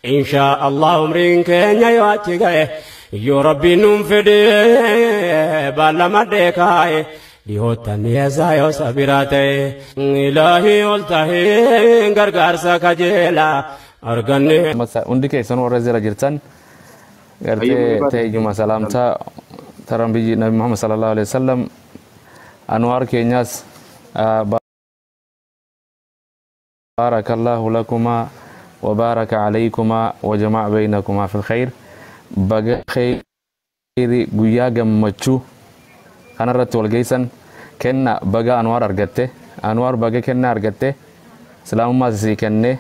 Inshaa Allah umriin keenya yoo achi ga'e yoo rabbiin nuun fedhe baalamadhee kaa'e dhiyoottan dhiyeessaa yoo sabiraa ta'e ilaahii ol ta'ee gargaarsa kajeelaa arganne. Hundi keessan warra jira jirtan gartee ta'eyyuma salaamtaa taran biyyi Nabi Muhammad sallallahu alaihi wasallam Anwaar keenyaas baarakallahu lakumaa wa baaraka alaykumaa wa jama'a baynakumaa fil khayr baga khayri guyyaa gammachuu kanarratti wal geessan kenna baga Anwaar argatte Anwaar baga kenna argatte islaamummaas isii kenne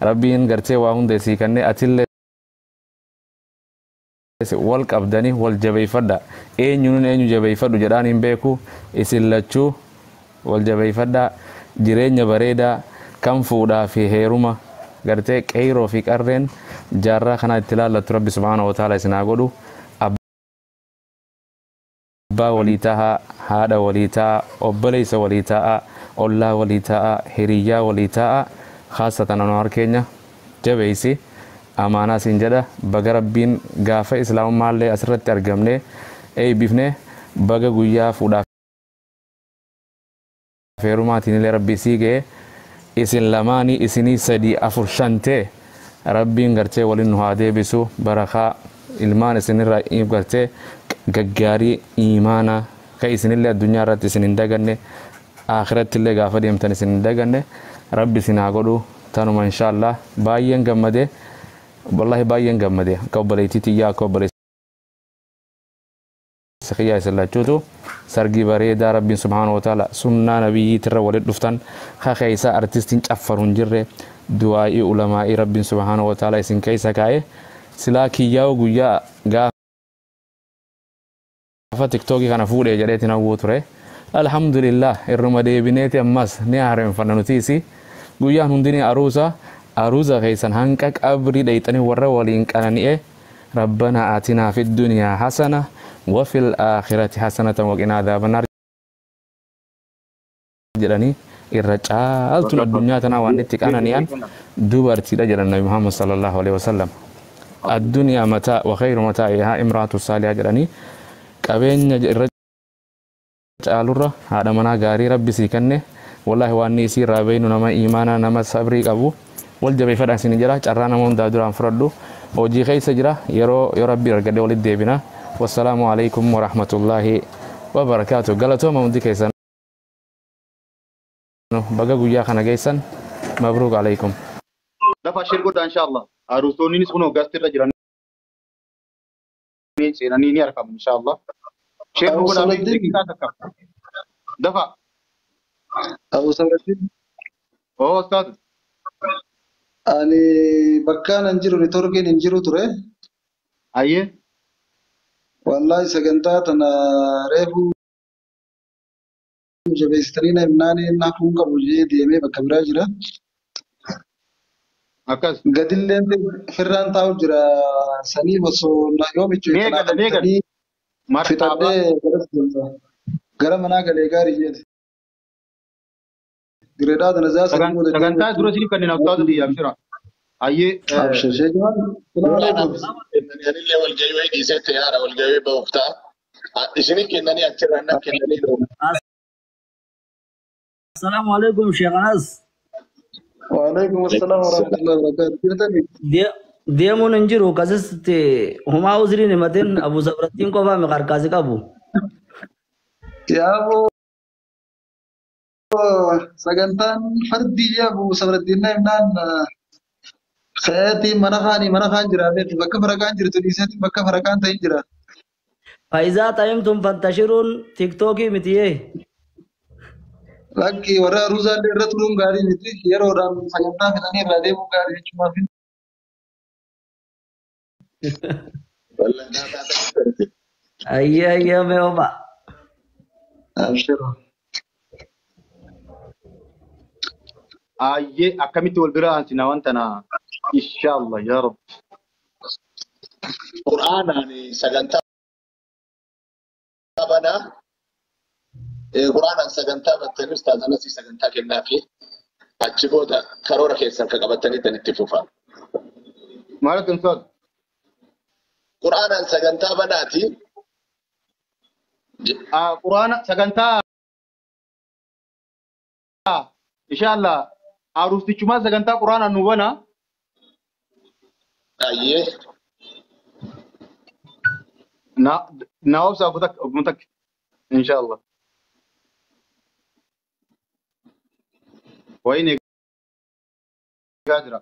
rabbiin gartee waa hunda isii kenne atillee wal qabdanii wal jabeeffadha eenyuun eenyu jabeeffadhu jedhaan hin beeku isin lachuu wal jabeeffadha jireenya bareedaa kan fuudhaa fi heeruma gartee qeyroo fi qarreen jaarraa kana itti laallattu rabbi subhaanahu wa ta'ala isin haa godhu abbaa walii tahaa haadha walii ta'a obboleessa walii ta'a ollaa walii ta'a hiriyyaa walii ta'a khaasatan Anwaar keenya jabeessi amaanaa siin jedha baga rabbiin gaafa islaamummaallee asirratti argamne eebbifne baga guyyaa fuudhaaf heerumaatiin illee rabbi sii ga'e isin lamaanii isinii 3 4 5 ta'e rabbiin gartee waliin nu haa deebisu barakaa ilmaan isinirraa gartee gaggaarii iimaanaa ka isinillee addunyaa irratti isin hin daganne akhiratti illee gaafa deemtan isin hin daganne rabbi isin haa godhu tanuma inshaallah baay'een gammade wallahi baay'een gammade akka obboleettii tiyyaa akka obboleessa kiyyaa isin lachuutu sargii bareedaa rabbiin subhaanahu wa ta'ala sunnaa nabiyyiitirra walitti dhuftan keessa artistiin caffaru hin jirre du'aa'ii ulamaa'ii rabbiin subhaanahu wa ta'ala isin keessa kaa'e silaa kiyyaa'u guyyaa gaafa tiktookii kana fuudhee jedheetiin hawwuu ture alhamdulillah irruma deebineeti ammas ni haaromfanna nutiisi guyyaan hundinii aruusa aruusa keessan hanqa qabrii dhayxanii warra waliin qanani'e ربنا آتنا في الدنيا حسنة وفي الآخرة حسنة وقنا عذاب النار jedhanii irra caaltuun addunyaa tanaa waan itti qanani'an dubartiidha jedhan Nabi Muhammad sallallahu alaihi wasallam. Addunyaa mataa wa khayru mataa'ihaa imraatu saalihaa jedhanii qabeenya irra caalurra haadha manaa gaarii rabbi sii kenne wallahi waan inni isii irraa beeynu nama iimaanaa nama sabrii qabu wal jabeeffadhaan isin jira carraa nama hundaa duraan fudhadhu hojii keessa jira yeroo yoo rabbi argadhe walitti deebina wassalaamu alaikum warahmatullaahi wabarakaatu galatooma hundi keessan baga guyyaa kana geessan mabruuk alaikum. Lafa share godhaa inshallah. Aruusoonnis kun hoggaasti irra jiran seenanii ni argamu inshallah. Share Abu godhaa Sabrattiin daqiiqaa takka. Dafa. Abu Sabrattiin Oo ustaaz. Ani bakkaan hin jiru networkiin hin jiru ture. Ayyee. Wallahi sagantaa tana reefu jabeessitanii na himnaan naafuu qabu jee deemee bakka biraa jira. Akkas. Gadilleen firraan taa'u jira saniif osoo yoo michuu Ni eegalla ni eegalla. Marxaabaa. Fixadhee gara manaa galee gaarii jeeti. Gireedhaa tana zaa sadii booda Sagantaa dura isiniif kanneen ustaaza biyya abshira. Ayyee. Abshir sheekimaan. Salaamu alaikum. Kennanii walgahii wayii dhiisetti yaada walgahii ba'uuf ta'a. Isinii kennanii achirraa na kennanii jiru. Assalamu alaikum Sheikh Anas. Waalaikum assalam warahmatullahi wabarakatuh. Jirtanii? Deemuun hin jiru akkasitti humaa usriin himatin Abu Sabrattiin qofaa mi qarqaasi qabu. Yaaboo sagantaan fardii jee Abu Sabrattiin na himnaan ka'eetiin mana kaanii mana kaan jira beektu bakka faraqaan jirtu dhiiseetiin bakka faraqaan ta'in jira. Faayizaa ta'imtum fantashiruun tiktookii mitiyee. Lakki warra aruuzaallee irra turuun gaarii miti yeroodhaan sagantaa fixanii irraa deemuun gaarii jechuumaaf. Ayyee ayyee mee oba. Abshira. Ayyee akkamitti wal bira aansina waan tana inshallah yaa rabbi. Qur'aanaan sagantaa banaa Qur'aanaan sagantaa battanii ustaaz Anasii sagantaa kennaa fi achi booda karoora keessan ka qabatanii tan itti fufaa. Maal ustaad? Qur'aanaan sagantaa banaati. Qur'aana sagantaa inshallah aruustichumaa sagantaa qur'aanaan nu bana. Ayyee. Na obsa abu tak inshallah. Wayin eegaa jira.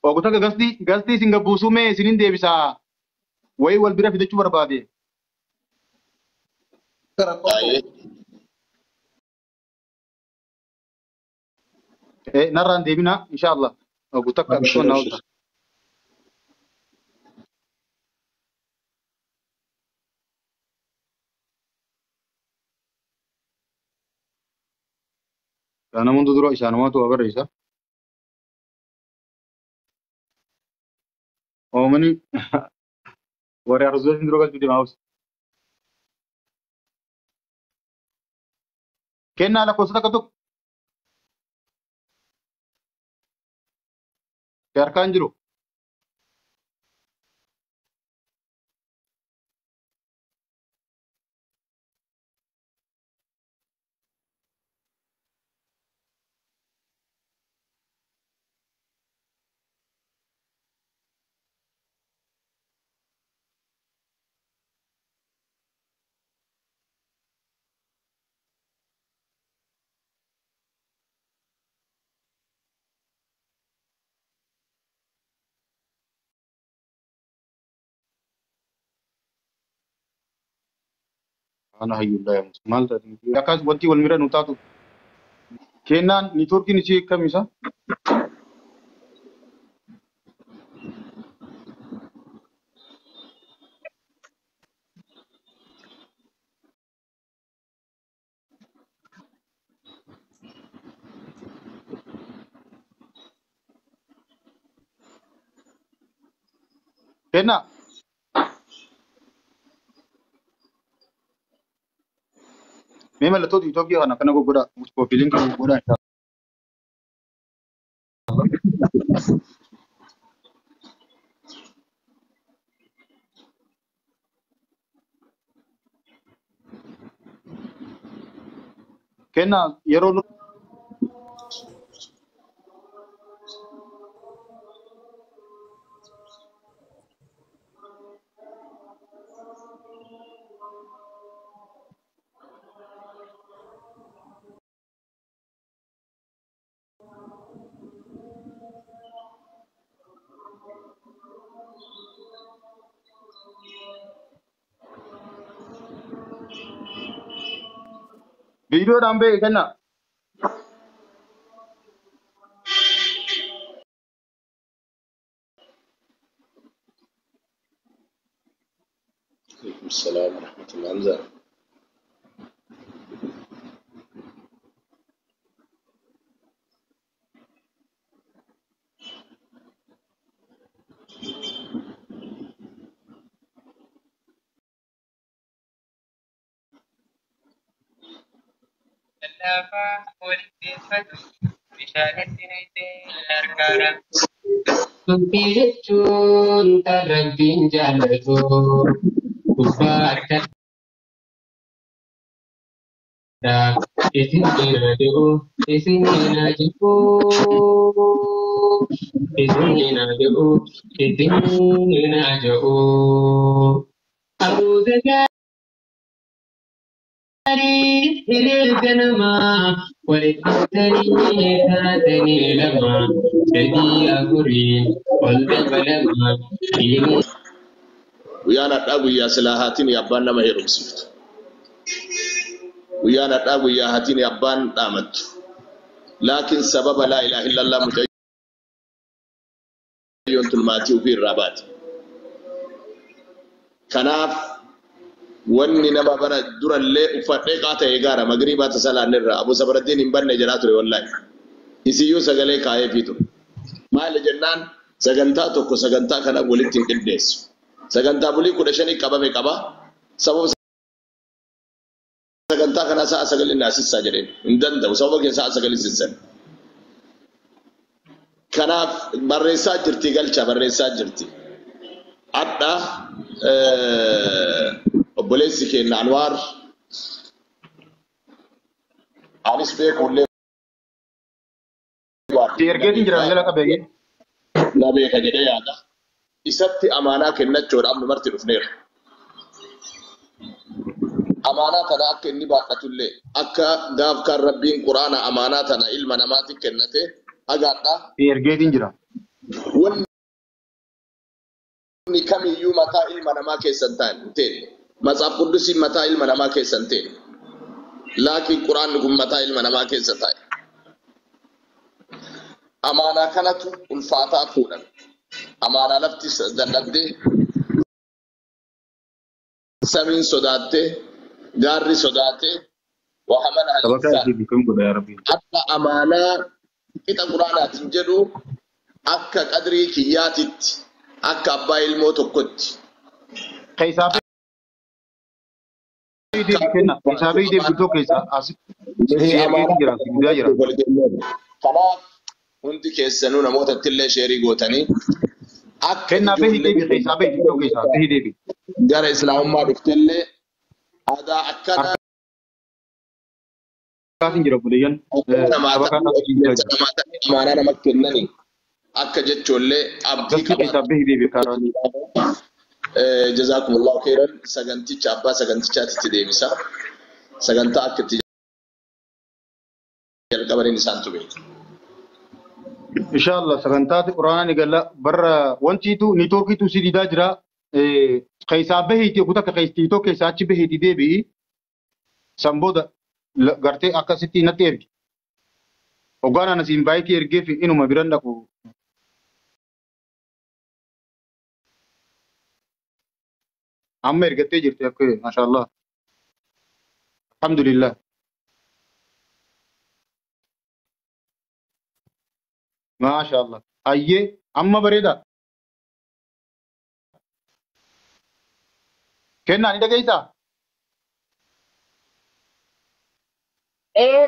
Ogu takka gastii isin gabbuusuu mee isinin deebisaa wayii wal bira fidachuu barbaade. Ayyee. Narraan deebina inshallah. Ogu takka akkasuma na obsa. Namoonni dura isaanumatu waa barreessa. Oomani warri arzuutiin dura galchuu deemaa obsa. Kennaa lakkoofsa takka tokko. Harkaan jiru. Ana hayyullaa yaa Musa. Maal taate? Akkas wanti wal mira nu taatu. Kennaan niitoorkiin ishee kamisa? Kennaa. Mee mallattoo Itoophiyaa kana akkana goggodhaa. Kooppiiliin kan goggodhaa. Kennaa yeroo viidiyoodhaan ba'e kennaa. Alaikum salaam wa rahmatullah. Hamza. Dubbii jechuun kan Rabbiin jaallatu gubbaa harka isin jedhu isin jedhu isin jedhu isin jedhu aruuza gaarii hiree ganamaa walitti tarii taatanii lama sadii afurii ol dabalama. Guyyaan har'aa guyyaa silaa haatiin abbaan nama heerumsiiftu. Guyyaan har'aa guyyaa haatiin abbaan dhaamattu. Laakiin sababa laa ilaaha illallah mucayyoon tulmaatii ofii irraa baate. Kanaaf wanni nama bara durallee uffadhee qaata eegaara magriibaa tasalaan irraa Abu Sabraddiin hin banne jedhaa ture wallaahi. Isiyyuu sagalee kaa'eefii ture. Maali jennaan sagantaa tokko sagantaa kana walitti hin qindeessu. Sagantaa bulii 15 qabame qaba. Sababa sagantaa Sagantaa kanaa sa'a 9 naasissaa jedheen hin danda'u sababa kee sa'a 9 sissan. Kanaaf barreessaa jirti galcha barreessaa jirti. Adha obboleessi keenya Anwaar anis beekullee Ergeetiin jira jala qabeeyye. Na beeka jedhee yaada. Isatti amaanaa kennachuudhaaf nu marti dhufneera. Amaanaa tana akka inni baadhatullee akka gaaf kan Rabbiin Quraana amaanaa tana ilma namaatti kennate agaadha. Ergeetiin jira. Wanni kamiyyuu mataa ilma namaa keessa hin taane. Matsaaf Quddusiin mataa ilma namaa keessa hin taane. Laakiin Quraanni kun mataa ilma namaa keessa taa'e. Amaanaa kanatu ulfaataa fuudhan. Amaanaa lafti dadhabdee, samiin sodaattee, gaarri sodaatee, wahamana Sabakaa isii kam godha yaa Rabbi. Akka amaanaa qixa Quraanaatiin jedhu akka qadrii kiyyaatitti akka abbaa ilmoo tokkotti. Keessaa beektee kenna. Keessaa beektee guddoo keessaa as ergeetiin jira guddaa jira. Kanaaf hundi keessanuu namoota illee sheerii gootanii akka Kennaa bahii deebi keessaa bahii guddoo keessaa bahii deebi. gara islaamummaa dhuftellee aadaa akkanaa Akkaatiin jira buleeyyan. Sabakaan amaanaa nama kennanii akka jechuullee abdii Dafti keessaa bahii deebi karaa. Jazaakumullahu khairan saganticha abbaa sagantichaatti deebisa. Sagantaa akka itti jalqabaniin isaantu beeka. Inshallah sagantaati quraana ni galla barra wantiitu niitoorkiitu si didaa jira. Keessaa bahiitii kutaa akka keessaa keessaa achi bahiitii deebi'i. San booda gartee akkasitti natti ergi. Hoggaan anas invaayitii ergeef inuma biran dhaqu. Amma ergattee jirti akka maashaallah. Alhamdulillah. Maashaallah. Ayyee amma bareeda. Kennaa ni dhageessaa?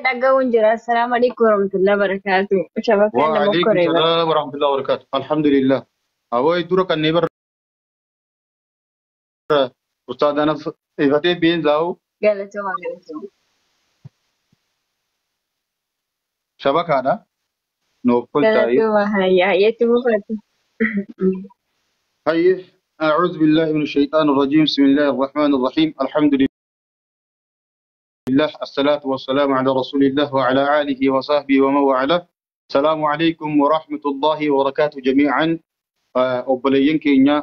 Dhaga'uun jira. Assalaamu alaikum warahmatullahi wabarakatuh. Shabakaan nama Waalaikum koree bara. salaam warahmatullahi wabarakatuh. Alhamdulillah. Awoi dura kanneen barra ustaad Anas ifatee biin zaa'u Galatooma galatooma. shabakaadha. Nuuf kolchaa'ee. Galatooma hayyaa hayyeetti buufatu. Hayyee. أعوذ بالله من الشيطان الرجيم. بسم الله الرحمن الرحيم. الحمد لله الصلاة والسلام على رسول الله وعلى آله وصحبه ومن والاه. السلام عليكم ورحمة الله وبركاته جميعا. أبليين كينيا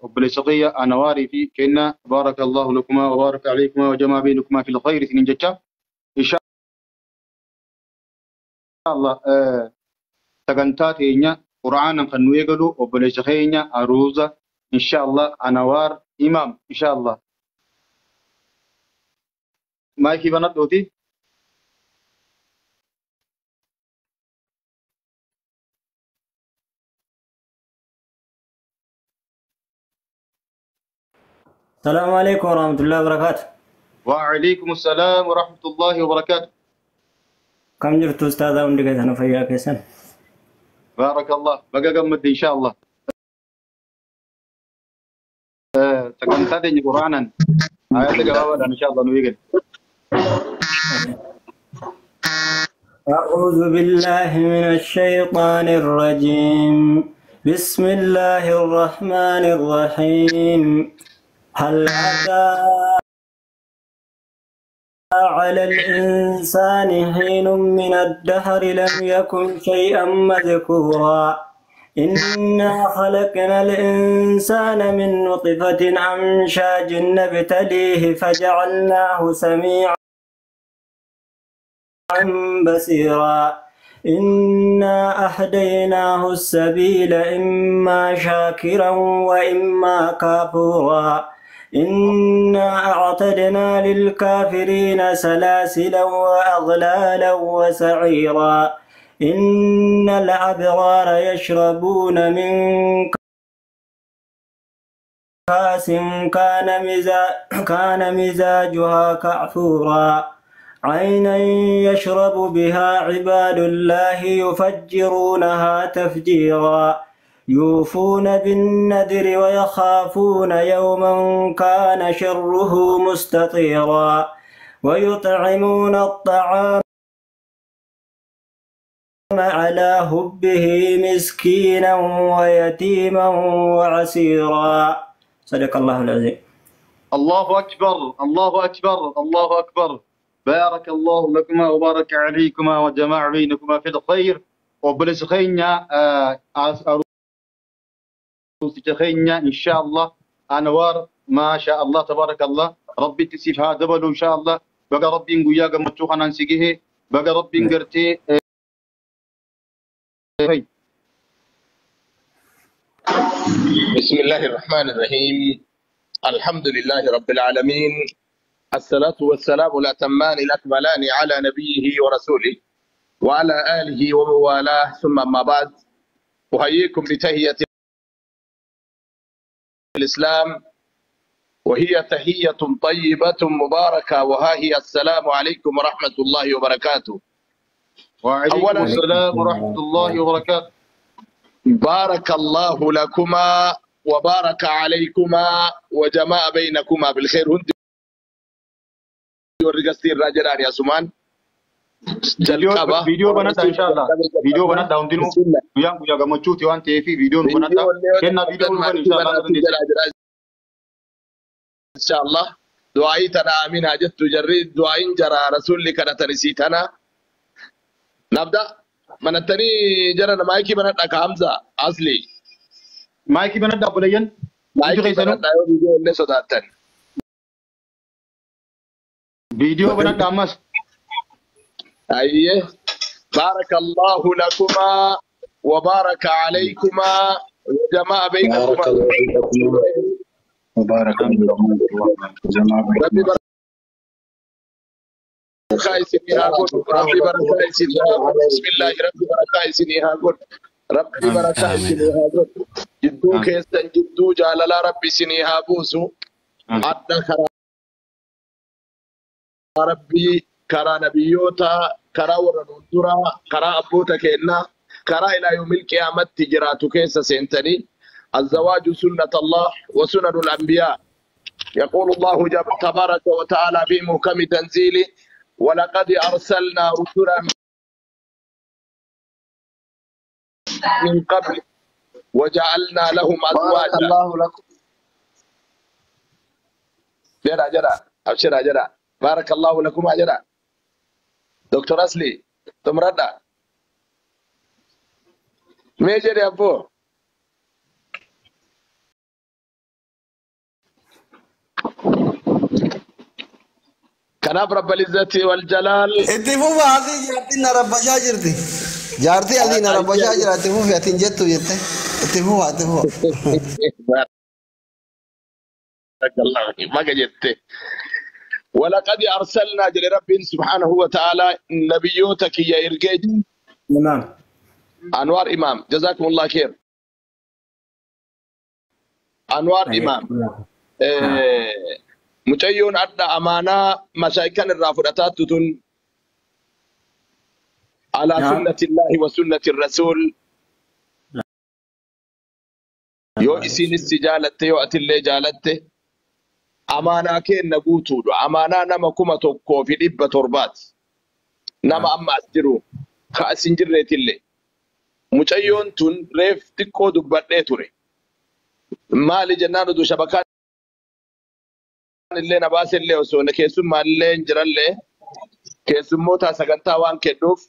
أبلي صغية أنواري في كينا بارك الله لكما وبارك عليكما وجمع بينكما في الخير سنجتا إن شاء الله. سجنتات كينيا قرآن خنويقلو أبلي صغية أروزة إن شاء الله أنوار إمام إن شاء الله. مايكي بنات دوتي. السلام عليكم ورحمة الله وبركاته. وعليكم السلام ورحمة الله وبركاته. كم جرت أستاذ عندك أنا فيا كيسن. بارك الله بقى قمت إن شاء الله. سكنتني قرآنا آيات جوابا إن شاء الله نويجد. أعوذ بالله من الشيطان الرجيم. بسم الله الرحمن الرحيم. هل أتى على الإنسان حين من الدهر لم يكن شيئا مذكورا. إنا خلقنا الإنسان من نطفة أمشاج نبتليه فجعلناه سميعا بصيرا. إنا أهديناه السبيل إما شاكرا وإما كافورا. إنا أعتدنا للكافرين سلاسلا وأغلالا وسعيرا. إن الأبرار يشربون من كاس كان مزاجها كافورا عينا يشرب بها عباد الله يفجرونها تفجيرا يوفون بالنذر ويخافون يوما كان شره مستطيرا ويطعمون الطعام على حبه مسكينا ويتيما وعسيرا. صدق الله العظيم. الله أكبر، الله أكبر، الله أكبر. بارك الله لكما وبارك عليكما وجمع بينكما في الخير. وبلس خينا خينا إن شاء الله أنوار ما شاء الله تبارك الله. ربي تسيف هذا بلو إن شاء الله. بقى ربي نقويا قمتشوخنا نسيجه. بقى ربي نقرتي. بسم الله الرحمن الرحيم. الحمد لله رب العالمين، الصلاة والسلام الأتمان الأكملان على نبيه ورسوله وعلى آله وموالاه، ثم أما بعد. أحييكم بتحية الإسلام، وهي تحية طيبة مباركة، وها هي السلام عليكم ورحمة الله وبركاته. وعليكم السلام ورحمة الله وبركاته. بارك الله لكما وبارك عليكما وجمع بينكما بالخير. هندي ورقستي الراجلان يا سمان. فيديو بناتا إن شاء الله. فيديو بناتا هندينو ويا ويا قمتشوتي وانت في فيديو بناتا كنا فيديو بناتا إن شاء الله. إن شاء الله دعايتنا آمين. هاجت جريد دعاين جرى رسول لك نتنسيتنا. نبدأ من التاني جرى مايكي بنات حمزة أصلي مايكي بنات أبو لين مايكي بنات فيديو اللي صدقتن فيديو بنات أمس. أيه بارك الله لكما وبارك عليكما وجمع بينكما. بارك الله لكما وبارك الله ربي ربي بركة سنها. بسم الله. ربي بركة سنها. ربي بركة سنها. جدو كيسن جدو جاللا ربي سنها بوسو أدى كرا ربي كرا نبيوتا كرا ورندورا كرا أبوتا كينا كرا إلى يوم القيامة تجراتو كيسا سنتني. الزواج سنة الله وسنن الأنبياء. يقول الله تبارك وتعالى في محكم تنزيله: ولقد أرسلنا رسلا من قبل وجعلنا لهم أزواجا. بارك الله لكم. جرى جرى أبشر جرى. بارك الله لكم جرى. دكتور أسلي تمرنا ميجر يا أبو. كناب رب العزة والجلال. انت فوفا هذه جارتي رب شاجرتي جارتي هذه رب شاجرتي فوفا تنجتو جت انت فوفا انت فوفا. بارك الله فيك ما جبت. ولقد أرسلنا لرب سبحانه وتعالى نبيوتك يا إرجيج إمام أنوار إمام جزاكم الله خير. أنوار إمام mucayyoon adda amaanaa mashaayikan irraa fudhataattu tun alaa sunnatillaahi wa sunnati rasuul. Yoo isinis si jaalatte yoo atillee jaalatte amaanaa kenna guutuudha. Amaanaa nama 1700 nama amma as jiru ka as hin jirreetillee. Mucayyoon tun reef xiqqoo dubbadhee ture. Maali jennaan oduu shabakaa illee na baasellee osoo keessummaallee hin jirallee keessummoota sagantaa waan kennuuf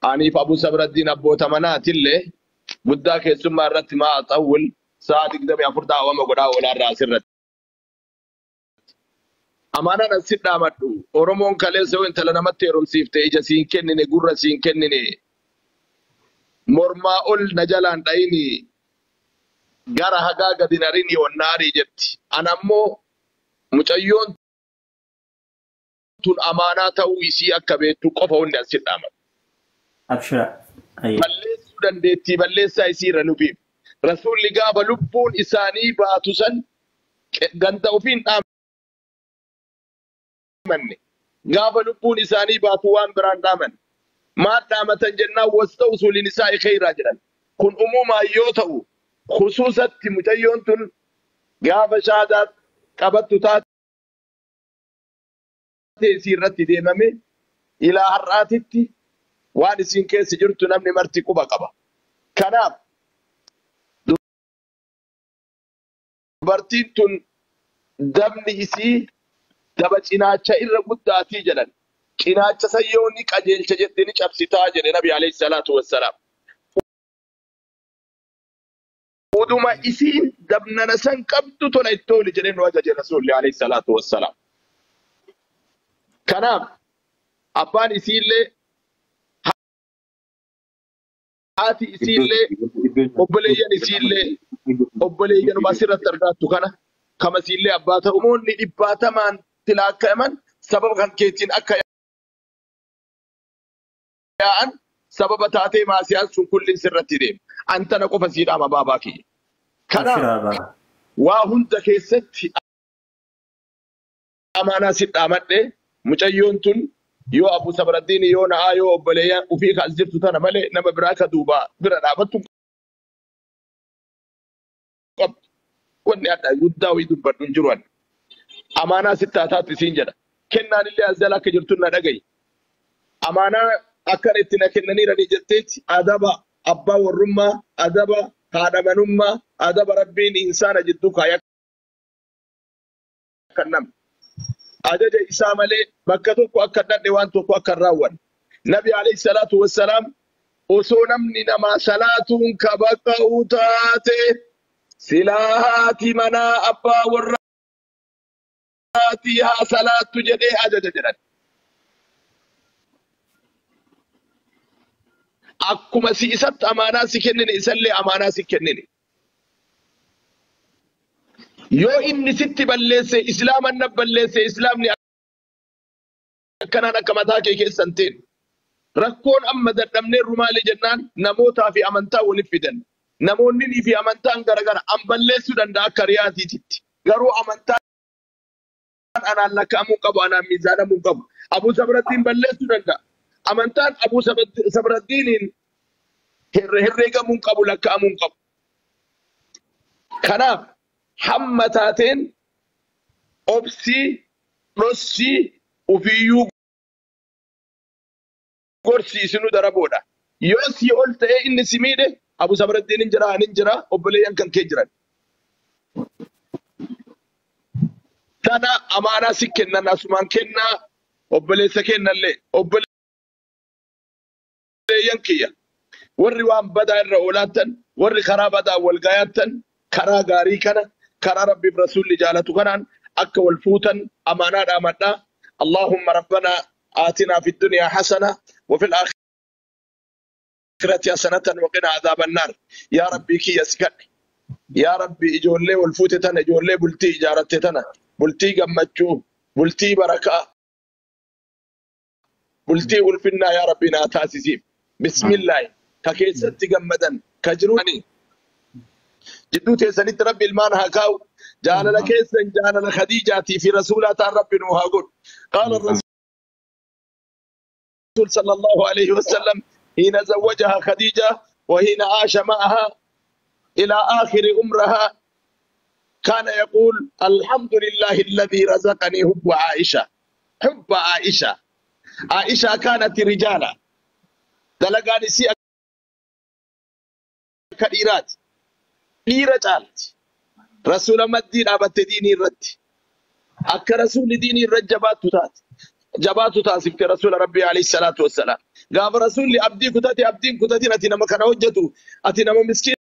aniif Abu Sabraddiin abboota manaatillee guddaa keessummaa irratti maa xawwil sa'a 24 daawwama godhaa oolaarraa asirratti. Amaanaan as dhaamadhu Oromoon kaleessa yoo intala namatti heerumsiifte ija siin kennine gurra siin kennine mormaa ol na jalaan dhayini gara hagaa gadi narini wannaarii jetti. Ana ammoo mucayyoon tun amaanaa ta'uu isii akka beektu qofa hundi as dhaamadhu. Abshira. Balleessuu dandeettii balleessaa isii irra nubiif. Rasuulli gaafa lubbuun isaanii baatu san Ganda ofiin dhaamanne. Gaafa lubbuun isaanii baatu waan biraan dhaaman. Maal dhaamatan jennaan wastawsuu linisaa'i khayraa jedhan. Kun umumaan yoo ta'u khusuusatti mucayyoon tun gaafa shaadaa qabattu taate isii irratti deemame ilaa har'aatitti waan isiin keessa jirtu namni marti quba qaba. Kanaaf dubartiin tun dabni isii daba cinaacha irra guddaatii jedhan. Cinaacha san yoo ni qajeelcha jette ni cabsitaa jedhe Nabi alayhi salaatu wassalaam. Uduma isiin dabnana san qabdu tola itti ooli jedhee nu ajaje Rasuulli alayhi salaatu wassalaam. Kanaaf abbaan isiillee haati isiillee obboleeyyan isiillee obboleeyyanuma asirratti argattu kana kamasiillee abbaa ta'u namoonni dhibbaatamaan tilaakkaman sababa kan keetiin akka yaa'an sababa taatee maasiyaan sun kullin sirratti deema. Antana qofa sii dhaama baabaa kiyya. Kanaaf waa hunda keessatti amaanaa si dhaamadhe mucayyoon tun yoo Abu Sabraddiin yoo na'aa yoo obboleeyyan ufii kaas jirtu tana malee nama biraa ka duubaa bira dhaabattu qabdu. Wanni adda guddaa wayii dubbadhu hin jiru. Amaanaa sitti haa taatu isiin jedha. Kennaan illee as jala akka jirtu na dhagayi. Amaanaa akkana itti na kennaniiranii jetteetti adaba abbaa warrummaa, adaba haadha manummaa, adaba rabbiin insaana jidduu kaaya kan namni. Ajaja isaa malee bakka tokko akka hin dhaqne waan tokko akka hin raawwanne. Nabi alayhi salaatu wassalaam osoo namni namaa salaatuun ka baqa'u taate silaa haati manaa abbaa warraatii haa salaattu jedhee ajaja jedhan. Akkuma si isatti amaanaa si kennine isallee amaanaa si kennine. Yoo inni sitti balleesse islaaman na balleesse islaamni akkanaan akka mataa kee keessa hin teenne. Rakkoon amma dadhabneerru maali jennaan namootaa fi amantaa waliif fidan. Namoonni fi amantaan garagara an balleessuu danda'a akka riyaatiititti. Garuu amantaan anaan lakkaa'amuu qabu anaan miizaanamuu qabu. Abuu Sabrattiin balleessuu danda'a. Amantaan Abuu Sabrattiiniin herreegamuu qabu lakkaa'amuu qabu. Kanaaf hamma taateen obsii dhossii ofiiyyuu gorsiisinu daraboodha. Yoo sii ol ta'ee inni si miidhe Abu Sabrattiin hin jira, ani hin jira, obboleeyyan kan kee jiran. Tana amaanaa si kennan asumaan kennaa obboleessa kennallee obboleeyyan kiyya. Warri waan badaa irra oolaattan, warri karaa badaa wal gayaattan, karaa gaarii kana, karaa Rabbiif Rasuulli jaalatu kanaan akka wal fuutan amaanaa dhaamadhaa. Allahumma rabbana aatinaa fi dunyaa hasana wa fil aakhirati hasanatan wa qina adhaaban naar. Yaa Rabbii kiyya si kadhe. Yaa Rabbi ijoollee wal fuute tana, ijoollee bultii ijaaratte tana, bultii gammachuu, bultii barakaa, bultii ulfinnaa yaa Rabbi naa taasisiif. Bismillaahi. Ka keessatti gammadan, ka jiruuni. Jidduu teessanitti Rabbi ilmaan haa kaa'u. Jaalala keessan jaalala Khadiijaatii fi Rasuulaa ta'an Rabbi nuu haa godhu. Qaala Rasuul sallallahu alayhi wasallam حين زوجها خديجة وحين عاش معها إلى آخر عمرها كان يقول الحمد لله الذي رزقني حب عائشة. حب عائشة. عائشة كانت رجالا. دلقاني سي كثيرات. dhiira caalti. Rasuula maddii dhaabatte diinii irratti. Akka rasuulli diinii irratti jabaattu taate. Jabaattu taasifte rasuula Rabbii alayhi salaatu wassalaam. Gaafa rasuulli abdii kutate abdiin kutatin ati nama kana hojjetu ati nama miskiina